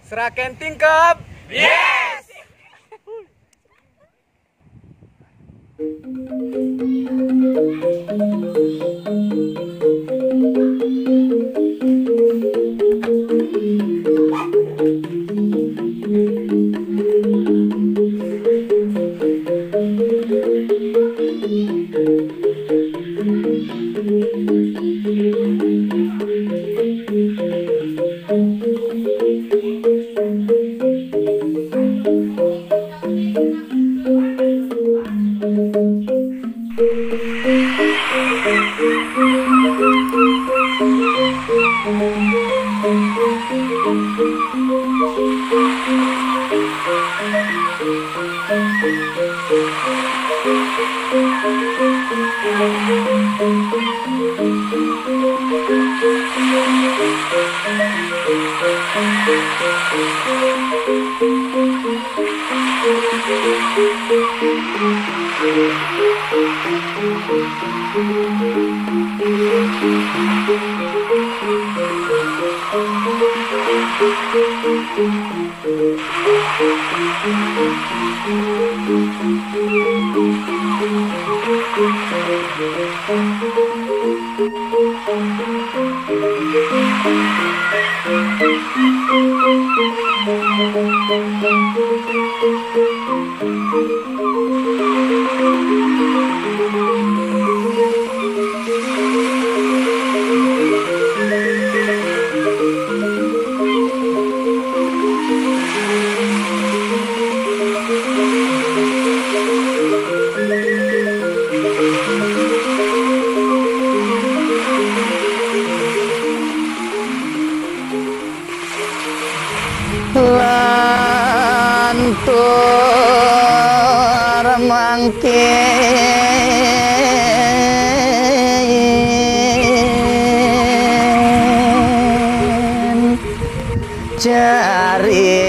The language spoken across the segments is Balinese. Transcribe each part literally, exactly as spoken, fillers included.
Seraken tingkep. Yes. Lantur mangkin caritayang.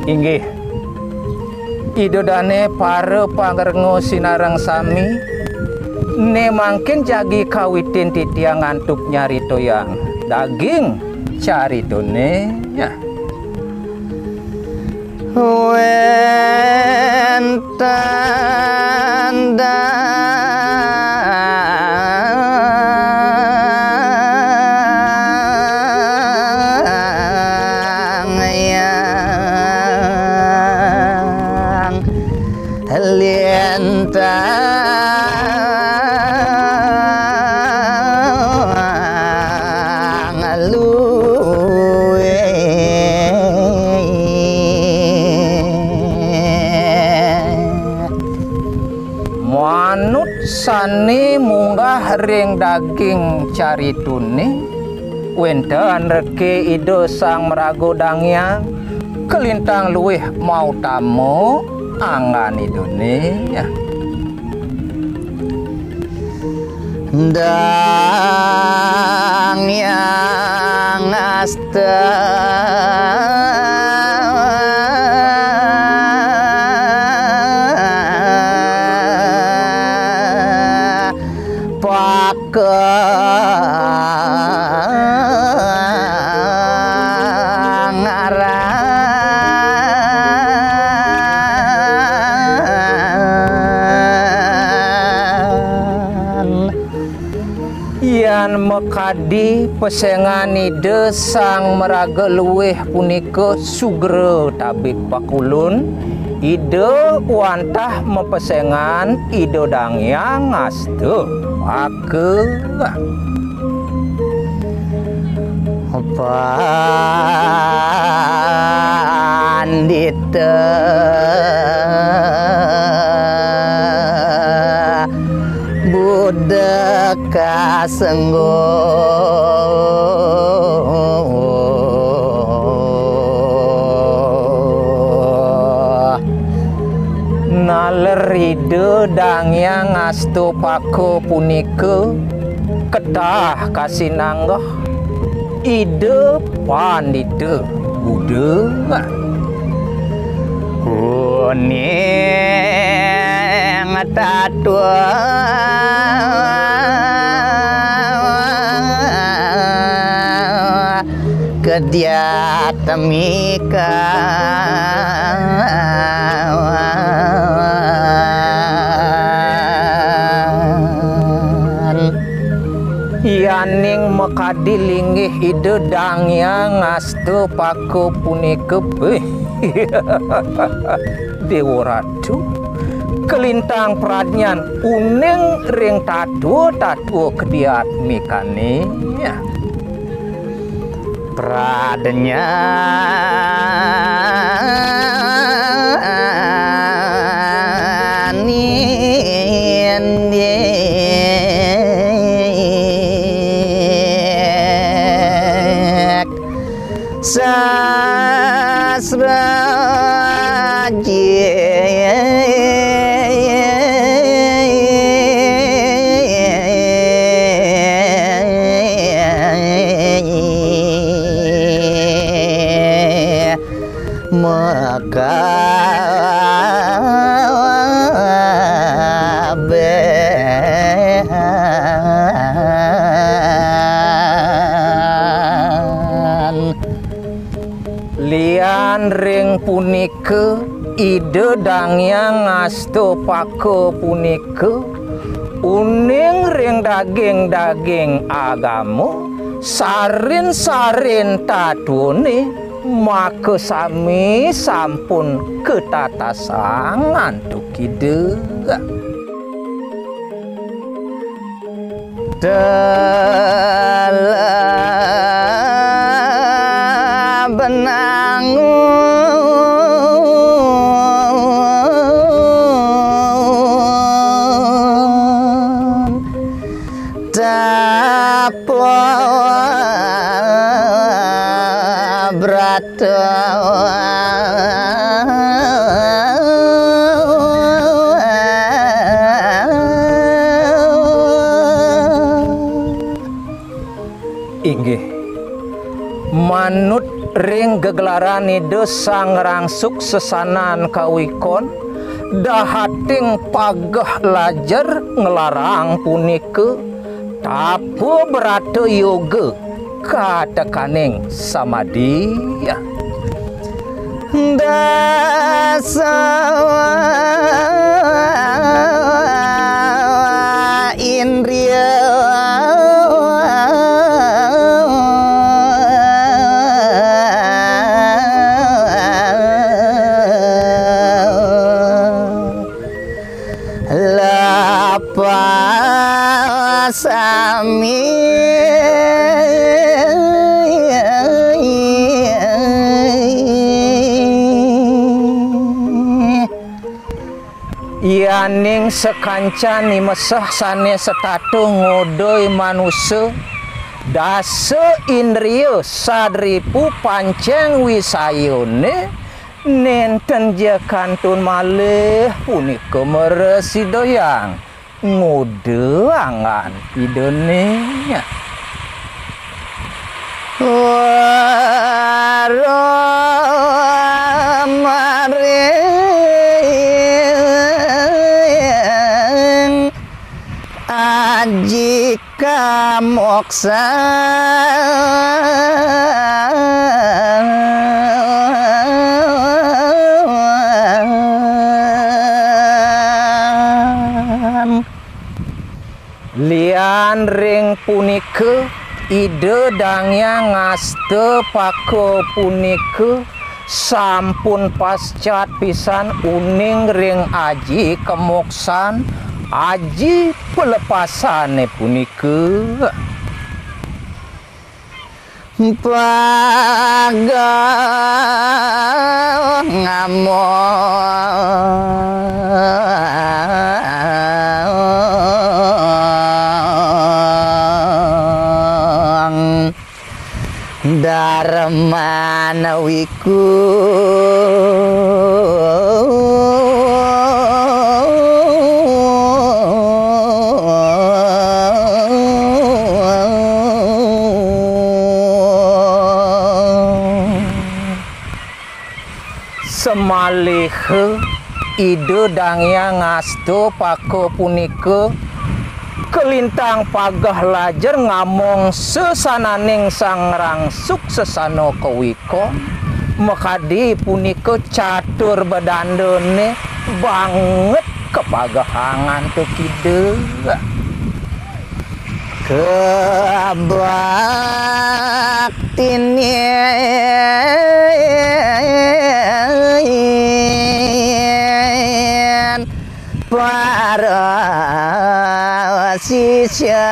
Inggih, Ida Dane para pangrenga sinareng sami, ne mangkin jagi kawitin titiang antuk nyaritayang daging caritane, ya. Wenten dang yang lintang luwih. Manut sane munggah ring daging caritune, wenten reke Ida Sang Maraga Dang Hyang, kalintang luwih mautama anggan Idane. Dang Hyang Asta Paka ngaran. Yan makadi pesengan Ida Sang Maraga Luih punika sugra tabik pakulun, Ida wantah mapesengan Ida Dang Hyang Asta. Maka pandita Buddha kasengguh. Naler Ida Dang Hyang Astapaka punika ketah kasinanggeh, Ida Pandita Buddha. Kuning tatua kediat mikan. Yaning makadi linggih Ida Dang Hyang Astapaka punika, eh, Dewa Ratu, kalintang pradnyan uning ring tatua-tatua kediat mikane. Pradnyan indik sasra makabehan. Lian ring punika, Ida Dang Hyang Astapaka punika uning ring daging-daging agama, sarin-sarin tatuane, makasami sampun katatasang antuk Ida. Telah benangun tapa brata. Inggih. Manut ring gegelaran Ida Sang Rangsuk sesanan kawikon, dahating pageh lajer nglarang punika tapa brata yoga katekaning samadi. Dasa indriya lepas sami. Yaning sakancan imeseh sane setata ngodoi manusa, dasa indriya sadripu panceng wisayane, nenten ja kantun malih punika mrasidayang ngoda anggan Idane. Wara maring aji kamoksan. Lian ring punika, Ida Dang Hyang Ngastapaka punika sampun pascat pisan uning ring aji kamoksan, aji palepasane punika. Pageh ngamong darman wiku. Malih Ida Dang Hyang Asta Paka punika kalintang pageh lajer ngamong sesananing Sang Rangsuk sesana kawikon, makadi punika catur bedandane banget kapagehang antuk Ida. Kabaktinin para sisya.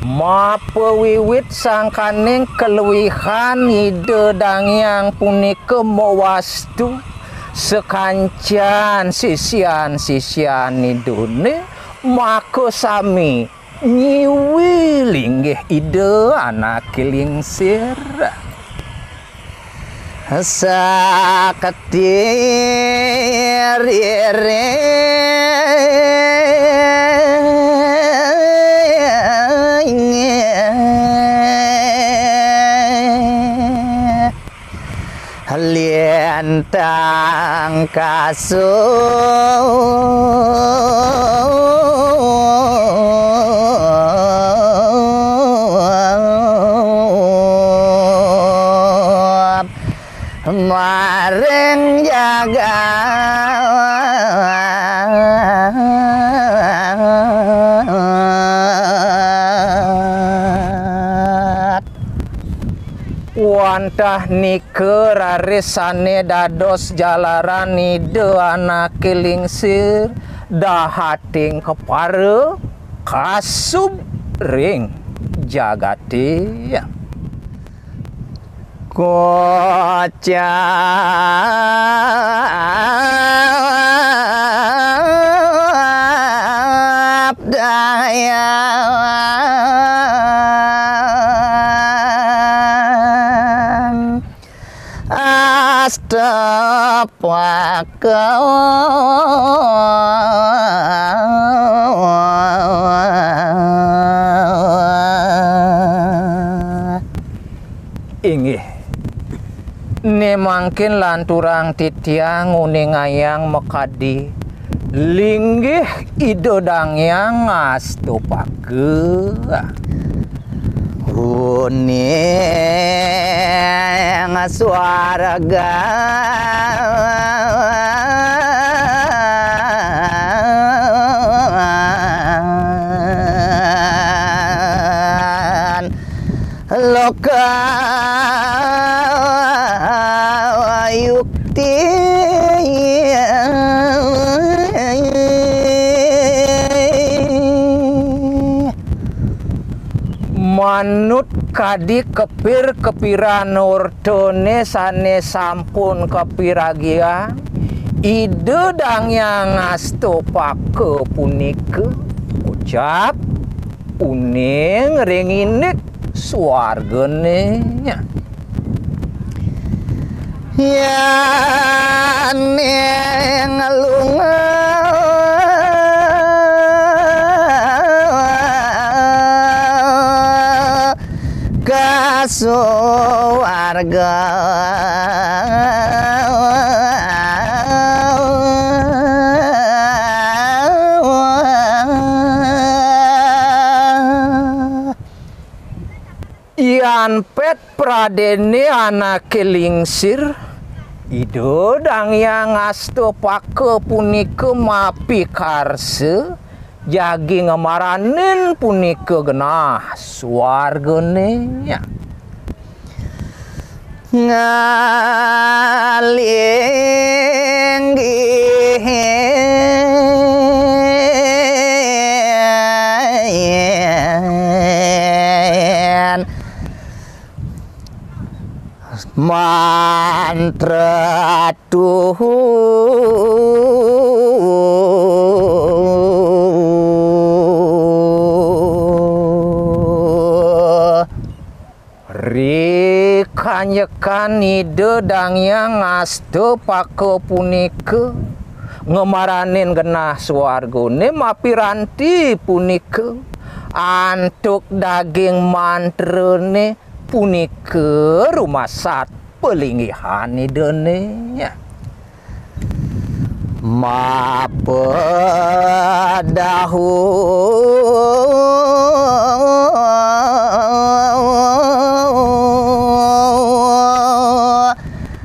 Mapawiwit sangkaning kaluihan Ida Dang Hyang punika mawastu, sakancan sisian-sisian Idane maka sami nyiwi linggih Ida Anake Lingsir. Sakti riring lintang kasub maring jagat. Wantah nika raris sane dados jalaran Ida Anake Lingsir dahating kepara kasub ring jagate. Kocap Dayang Astapaka. Inggih. Ne mangkin lanturang titiang nguningayang makadi, linggih Ida Dang Hyang Astapaka. Uning swarga loka yukti. Manut kadi kepir-kepiran ortane sane sampun kapiragiang, Ida Dang Hyang Astapaka punika kocap uning ring indik swargane. Yaning lunga ka suarga. Yan pet pradene anake lingsir, Ida Dang Hyang Astapaka punika mapikarsa jagi ngamaranin punika genah swargane. Ngalinggihin mantra tuhu. Rikanyekan Ida Dang Hyang Astapaka punika ngemaranin genah suargane mapiranti punika antuk daging mantrane punika rumasat palinggihan Idane. Mapadahu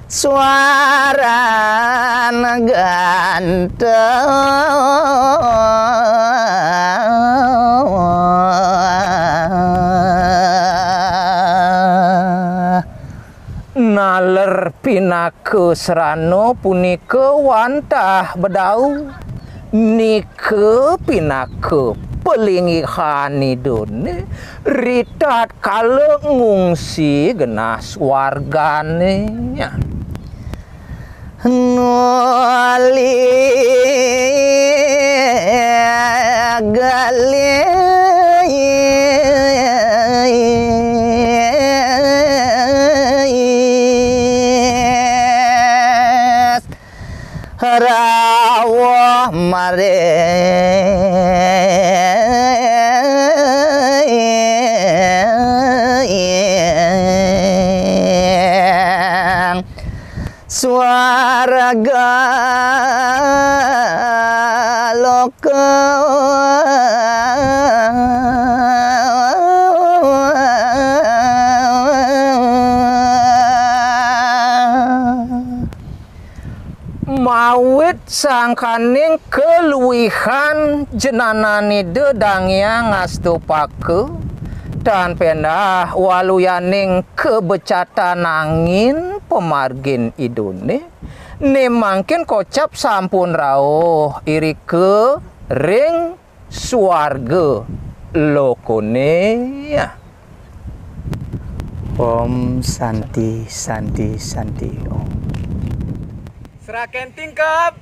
suaran ganteng. Naler pinaka srana punika wantah bedau, nika pinaka palinggihan Idane ritatkala ngungsi genah swargane. Nuli galis rawuh maring swarga loka. Mawit sangkaning kaluihan jnananida Dang Hyang Astapaka, tan pendah waluyaning kabecatan angin pamargin Idane, ne mangkin kocap sampun rauh irika ring swarga lokane. Om Santi, Santi, Santi, Om. Seraken tingkep.